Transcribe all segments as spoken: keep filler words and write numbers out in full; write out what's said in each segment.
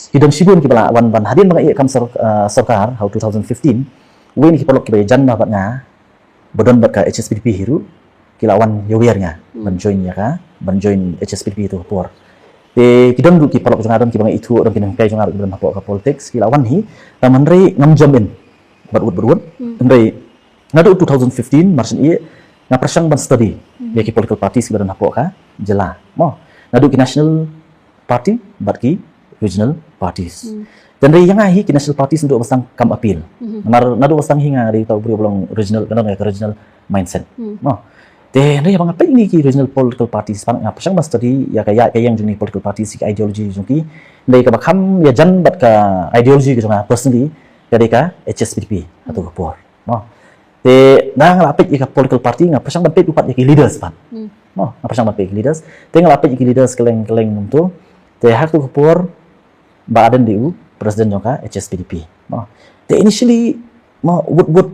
Ki don shibun kiba la wan ban hadien ba nga ïa kam sor-, ah, sorkar ha u two thousand fifteen. Wei na ki paralok kiba ïajan bha bad nga ba don bad ka H S P D P hi ruh ki la wan ïawer nga ban join ïa ka, ban join H S P D P ha tu ka por. Te ki don ruh ki paralok jong nga, don kiba nga ithuh, don ki nonghikai jong nga ruh kiba don hapoh ka politics, ki la wan hi. Tang hynrei ngam jump in bad wut bad wut. Hynrei naduh two thousand fifteen mar shen ïa nga pyrshang ban study ïa ki political parties kiba don hapoh ka jylla, mo, naduh ki national party bad ki regional parties. Te hynrei ïa nga hi ki national parties naduh ba sdang kam appeal. Namar naduh ba sdang hi nga dei uta u briew ba long regional, ka don ka regional mindset, mo. Te hynrei haba nga peit ïa ki regional political parties pat nga pyrshang ban study ïa ka ïa ka ïeng jong ki political parties, ki ideology jong ki. Hynrei kaba kham ïajan bad ka ideology ka jong nga personally ka dei ka H S P D P ha tu ka por, mo. Te nga, nga la peit ïa ka political party, nga pyrshang ban peit ruh pat ïa ki leaders pat. Mo, nga pyrshang ban peit ïa ki leaders. Te nga la peit ïa ki leaders kylleng kylleng kumtu. Te ha tu ka por Bah Ardent dei u president jong ka H S P D P, mo. Te initially, mo, wut wut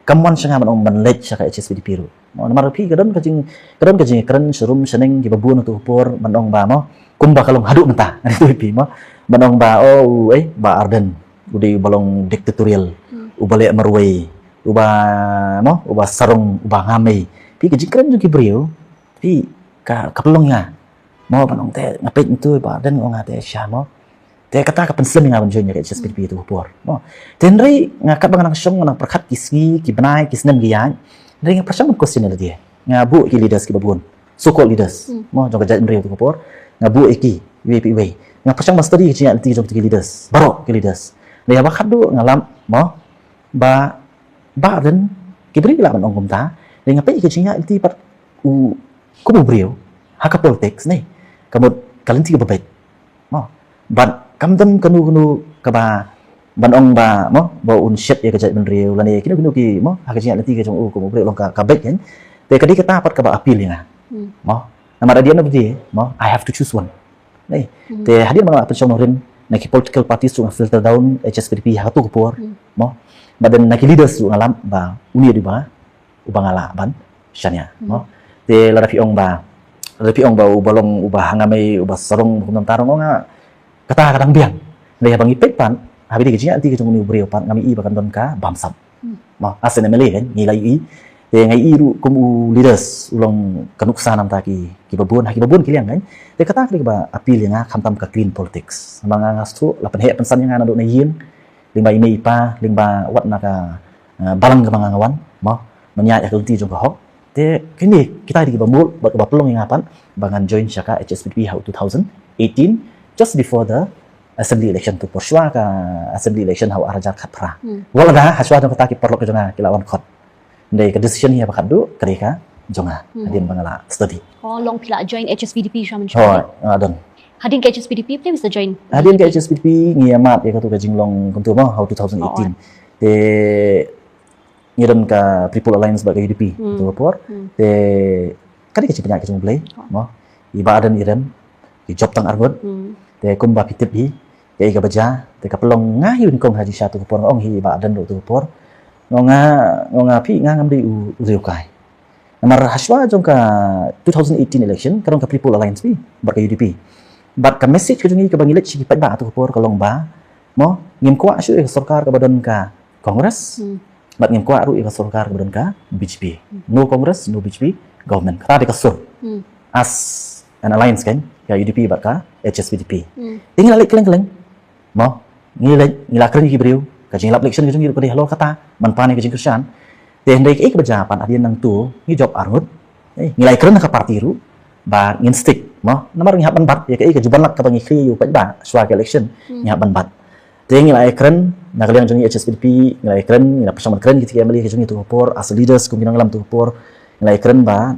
kam wan sha nga ban ong ban leit sha ka H S P D P ruh, mo. Namar phi ka don ka jing, ka don ka jingkren sharum shaneng kiba bun ha tu ka por ban ong ba, mo, kumba ka long haduh mynta, nga ong ïa phi, mo, ban ong ba, oh, u, eh, Bah Ardent u dei uba long dictatorial, uba leh marwei, uba, mo, uba sarong, uba ngamei. Phi ka jingkren jong ki briew, phi ka, ka pynlong ïa nga, mo, ban ong te nga peit ntu Bah Ardent, nga ong nga te sha, mo. Te kata ka pynslem ïa nga ban join ïa ka H S P D P ha tu ka por, mo. Te hynrei nga katba nga nang shong, nga nang pyrkhat ki sngi, ki bnai, ki snem ki ïaid, hynrei nga pyrshang ban question ïa lade. Nga buh ki leaders kiba bun, so called leaders, mo, jong ka jaitbynriew ha tu ka por. Nga buh ïa ki iwei pa iwei. Nga pyrshang ban study ka jingïaid lynti jong ki leaders, baroh ki leaders. Hynrei haba khatduh nga lap, mo, ba Bah Ardent, ki briew ki lah ban ong kumta. Hynrei nga peit ïa ka jingïaid lynti pat u, kum u briew ha ka politics ne, ka mut ka lynti kaba beit, mo. Bad kam don kano kano kaba ban ong ba, mo, ba un shet ïa ka jaitbynriew lane kino kino ki, mo, ha ka jingïaid lynti ka jong u kum u briew long ka, ka beit, kan. Te ka dei kata pat kaba appeal ïa nga, mo. Namar at the end of the day, mo, I have to choose one. Ne. Te hadien ba nga la pynshong nongrim, na ki political parties ruh nga filter down H S P D P ha tu ka por, mo. Bad then na ki leaders ruh nga lap ba une dei uba, uba nga lah ban shaniah, mo. Te lada phi ong ba, lada phi ong ba uba long, uba ngamei, uba sarong, uba kumta, nga ong nga kata ka dang biang. Hynrei haba ngi peit pat, haba ïadei ka jingïaid lynti ka jong une u briew pat, ngam ïohi ba kan don ka bamsap, mo. As an M L A, kan, ngi la ïohi. Te nga ïohi ruh kum u leaders u long ka nuksa na ka bynta ki, kiba bun, ha kiba bun ki liang, kan. Te kata ka dei kaba appeal ïa nga, khamtam ka clean politics. Namar nga, nga shu la pynheh pynsan ïa nga naduh na ïing, lyngba i mei i pa, lyngba wat na ka, eh, balang kaba nga, nga wan, mo, ban ïaid ïa ka lynti jong ka hok. Te kine kita dei kiba mut bad kiba pynlong ïa nga pat ba ngan join sha ka H S P D P ha u two thousand eighteen, just before the assembly election, tu por shuwa ka assembly election ha u ar hajar khatphra. Wat la da ha shuwa jong kata ki paralok ka jong nga ki la wan khot. Hynrei ka decision hi haba khatduh ka dei ka jong nga, hadien ba nga la study. Oh, long phi la join H S P D P shuwa mynshwa? Hooid, nga don. Hadien ka H S P D P phi la join? Hadien ka H S P D P ngi ïa mad ïa katu ka jinglong kumtu, mo, ha u two thousand eighteen. Te ngi don ka People Alliance bad ka U D P ha tu ka por. Te ka dei ka jingpynïaid ka jong U Blei, mo. I Bah Ardent i rem, i jop tang arngut. Te kumba phi tip hi, kaei kaba jia, te ka pynlong nga hi u nyngkong ha jingshisha tu ka por, nga ong hi i Bah Ardent ruh tu ka por. Nga ong nga, nga ong nga phi, nga ngam dei u, u riewkai. Namar ha shuwa jong ka two thousand eighteen election ka don ka People Alliance phi bad ka U D P. Bad ka message ka jong ngi kaba ngi leit sha ki paidbah ha tu ka por ka long ba, mo, ngim kwah shuh ïa ka sorkar kaba don ka Congress. Bad ngim kwah ruh ïa ka sorkar kaba don ka B J P. No Congress, no B J P government. Kata dei ka sur. As an alliance, kan, ka U D P bad ka H S P D P. Te ngi la leit kylleng kylleng, mo, ngi leit, ngi la kren ïa ki briew, ka jingïalap election ka jong ngi ruh ka dei halor kata, ban pan ïa ka jingkyrshan. Te hynrei kaei kaba jia pat hadien nangtu ngi jop arngut. Eh, ngi la ïakren ha ka party ruh ba ngin stick, mo. Namar ngi hap ban bat ïa kaei ka juban lak kaba ngi khie ïa u paidbah shuwa ka election, ngi hap ban bat. Te ngi la ïakren na ka liang jong ngi H S P D P, ngi la ïakren, ngi la pyrshang ban kren kita ki M L A ka jong ngi tu ka por, as leaders kum ki nongïalam tu ka por, ngi la ïakren ba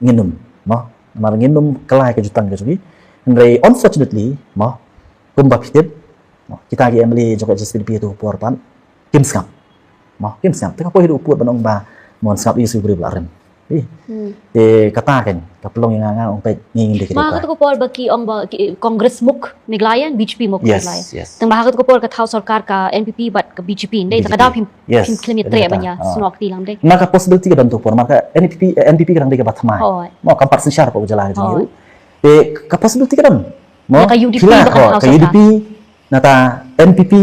ngin ym, mo. Namar ngin ym kylla ïa ka jutang ka jong ngi. Hynrei unfortunately, mo, kumba phi tip, mo, kita ki M L A jong ka H S P D P ha tu ka por pat kim sngap. Mo, kim sngap. Te ka poi haduh u pud ban ong ba mon sngap ïa u briew ba la rem. Ih. Te kata, kan, ka pynlong ïa nga, nga ong peit ngi ngim dei ki riewkai. Ma ha katu ka por ba ki ong ba ki, Congress muk Meghalaya, B J P muk Meghalaya. Yes, yes. Tang ba ha katu ka por ka thaw sorkar ka N P P bad ka B J P, hynrei ta ka daw phim, yes, phim khlem ïatrei ban ïa snoh kti lang, dei. Na ka possibility ka don tu por, namar ka N P P, eh, N P P ka dang dei kaba thymmai. Mo, kam pat synshar hapoh ka jylla ka jong ngi ruh. Te ka possibility ka don. Mo, ka U D P ba ka thaw sorkar. Ka U D P nangta N P P,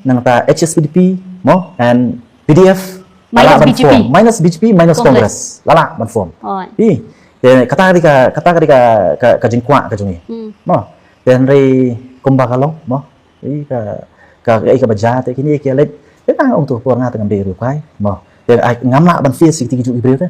nangta H S P D P, mo, and P D F, la lah ban form. Minus B J P, minus Congress, la lah ban form. Phi, te kata ka dei ka, kata ka dei ka, ka, ka jingkwah ka jong ngi. Mo, te hynrei kumba ka long, mo. Ïa ka, ka, ka, ka ba jia te kine ki leit. Te tang ong tu por nga te ngam dei riewkai. Mo. Te ai ngam lah ban face ïa kiti ki juh ki briew te.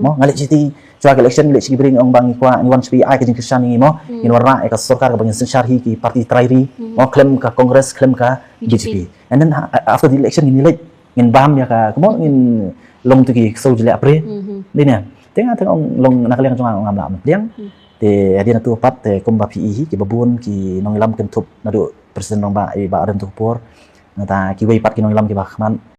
Mo, nga leit sha kiti, shuwa ka election leit sha ki briew ong ba ngi kwah, ngi wan sha phi ai ka jingkyrshan ïa ngi mo. Ngin wanrah ïa ka sorkar kaba ngin synshar hi ki party trai ri. Mo, khlem ka Congress, khlem ka B J P. And then after the election ngin leit, ngin bam ïa ka, kumno ngin long tu ki ksew jylliew pre. Dei ne. Te nga te ong long na ka liang jong nga ngam lah ban pdiang. Te hadien nangtu pat te kumba phi i hi kiba bun ki nongïalam kynthup naduh President Rangbah i Bah Rem Tokpor. Nangta kiwei pat ki nongïalam kiba khmat.